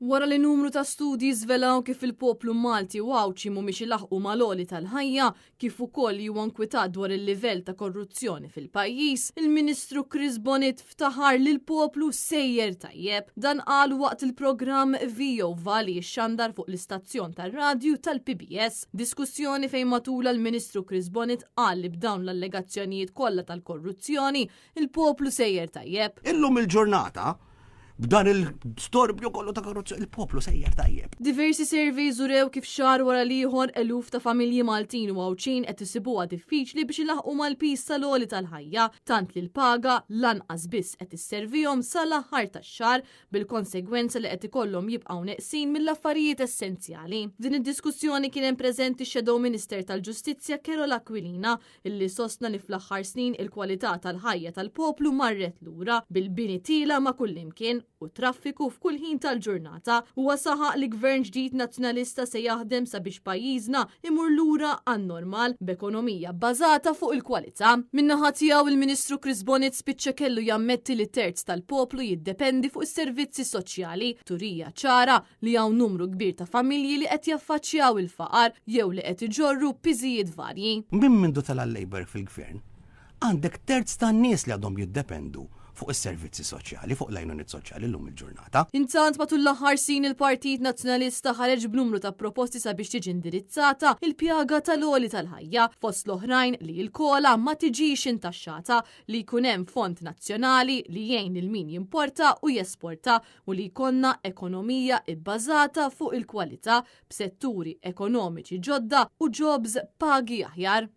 Wara li numru ta' studji żvelaw kif il-poplu Malti u Għawdxi mhumiex ilaħħqu mal-għoli tal-ħajja, kif ukoll li huwa nkwitat dwar il-livell ta' korruzzjoni fil-pajjiż, il-Ministru Chris Bonett ftaħar li l-poplu sejjer tajjeb. Dan qal waqt il-programm VOVA li jixxandar fuq l-istazzjon tar-radju tal-PBS. Diskussjoni fejn matulha l-Ministru Chris Bonett qal li b'dawn l-allegazzjonijiet kollha tal-korruzzjoni, il-poplu sejjer tajjeb. Illum il-ġurnata, b'dan il-storbju kollu ta' korruzzjoni, il-poplu sejjer tajjeb. Diversi surveys urew kif xahar wara l-ieħor eluf ta' familji Maltin u Għawdxin qed isibuha diffiċli biex ilaħħqu mal-piż tal-għoli tal-ħajja, tant li l-paga lanqas biss qed isservihom sal-aħħar tax-xahar, bil-konsegwenza li qed ikollhom jibqgħu neqsin mill-affarijiet essenzjali. F'din id-diskussjoni kien hemm preżenti x-Shadow Minister tal-Ġustizzja Karol Aquilina, illi sostna li fl-aħħar snin il-kwalità tal-ħajja tal-poplu marret lura bil-bini tila ma' kullimkien u traffiku f'kull ħin tal-ġurnata. Huwa saħaq li gvern ġdid nazzjonalista se jaħdem sabiex pajjiżna imur lura għan-normal b'ekonomija bbażata fuq il-kwalità. Min-naħa tiegħu il-Ministru Chris Bonett spiċċa kellu jammetti li terz tal-poplu jiddependi fuq is-servizzi soċjali, turija ċara li hawn numru kbir ta' familji li qed jaffaċċjaw il-faqar jew li qed iġorru piżijiet varji. Minn mindu tela' l-Labour fil-gvern, għandek terz tan-nies li għadhom jiddependu fuq is-servizzi soċjali, fuq l-għajnuniet soċjali llum il-ġurnata. Intant matul l-aħħar snin il-Partit Nazzjonalista ħareġ b'numru ta' proposti sabiex tiġi indirizzata il-pjaga tal-għoli tal-ħajja, fost l-oħrajn li l-kola ma tiġix intaxxata, li jkun hemm fond nazzjonali li jgħin lil min jimporta u jesporta u li jkollna ekonomija bbażata fuq il-kwalità b'setturi ekonomiċi ġodda u jobs pagi aħjar.